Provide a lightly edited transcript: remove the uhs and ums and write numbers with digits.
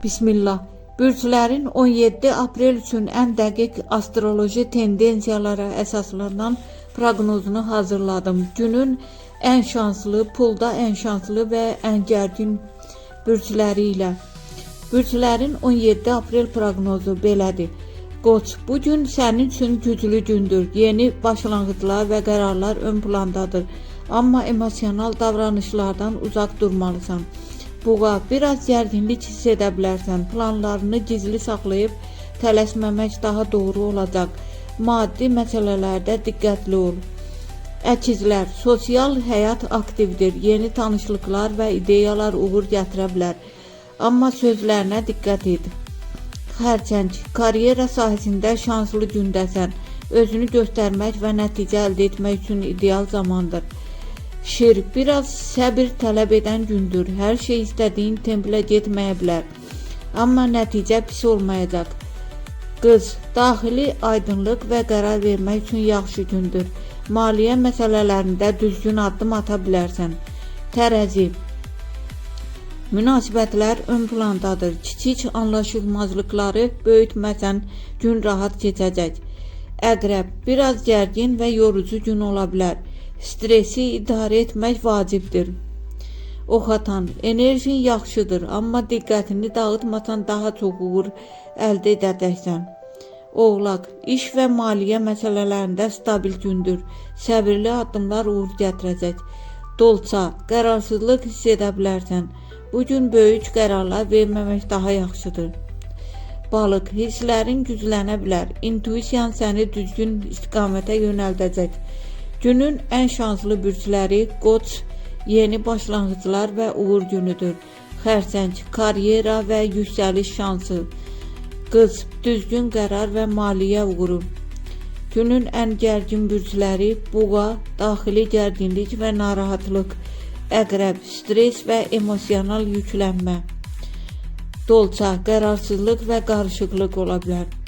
Bismillah. Bürclərin 17 aprel üçün ən dəqiq astroloji tendensiyalara əsaslanan proqnozunu hazırladım. Günün ən şanslı, pulda ən şanslı və ən gərgin bürcləri ilə. Bürclərin 17 aprel proqnozu belədir. Qoç, bu gün sənin üçün güclü gündür. Yeni başlanğıclar və qərarlar ön plandadır. Amma emosional davranışlardan uzaq durmalısan. Buğa, biraz gərginlik hiss edə bilərsən. Planlarını gizli saxlayıb tələsməmək daha doğru olacaq. Maddi məsələlərdə diqqətli ol. Əkizlər, sosial həyat aktivdir. Yeni tanışlıqlar və ideyalar uğur gətirə bilər. Amma sözlərinə diqqət et. Xərçəng, karyera sahəsində şanslı gündəsən. Özünü göstərmək və nəticə əldə etmək üçün ideal zamandır. Şir, biraz səbir tələb edən gündür. Hər şey istədiyin templə getməyə bilər. Amma nəticə pis olmayacaq. Qız, daxili aydınlıq və qərar vermək üçün yaxşı gündür. Maliyyə məsələlərində düzgün addım ata bilərsən. Tərəzi, münasibətlər ön plandadır. Kiçik anlaşılmazlıqları böyütməsən gün rahat keçəcək. Əqrəb, biraz gərgin və yorucu gün ola bilər. Stresi idarə etmək vacibdir. Oxatan, enerjin yaxşıdır, amma diqqətini dağıtmasan daha çox uğur əldə edəcəksən. Oğlaq, iş və maliyyə məsələlərində stabil gündür. Səbirli addımlar uğur gətirəcək. Dolça, qərarsızlıq hiss edə bilərsən. Bu gün böyük qərarlar verməmək daha yaxşıdır. Balıq, hisslərin güclənə bilər. İntuisiyan səni düzgün istiqamətə yönəldəcək. Günün ən şanslı bürcləri Qoç, yeni başlanğıclar və uğur günüdür. Xərçəng, karyera və yüksəliş şansı. Qız, düzgün qərar və maliyyə uğuru. Günün ən gərgin bürcləri Buğa, daxili gərginlik və narahatlıq. Əqrəb, stres və emosional yüklənmə. Dolça, qərarsızlıq və qarışıqlıq ola bilər.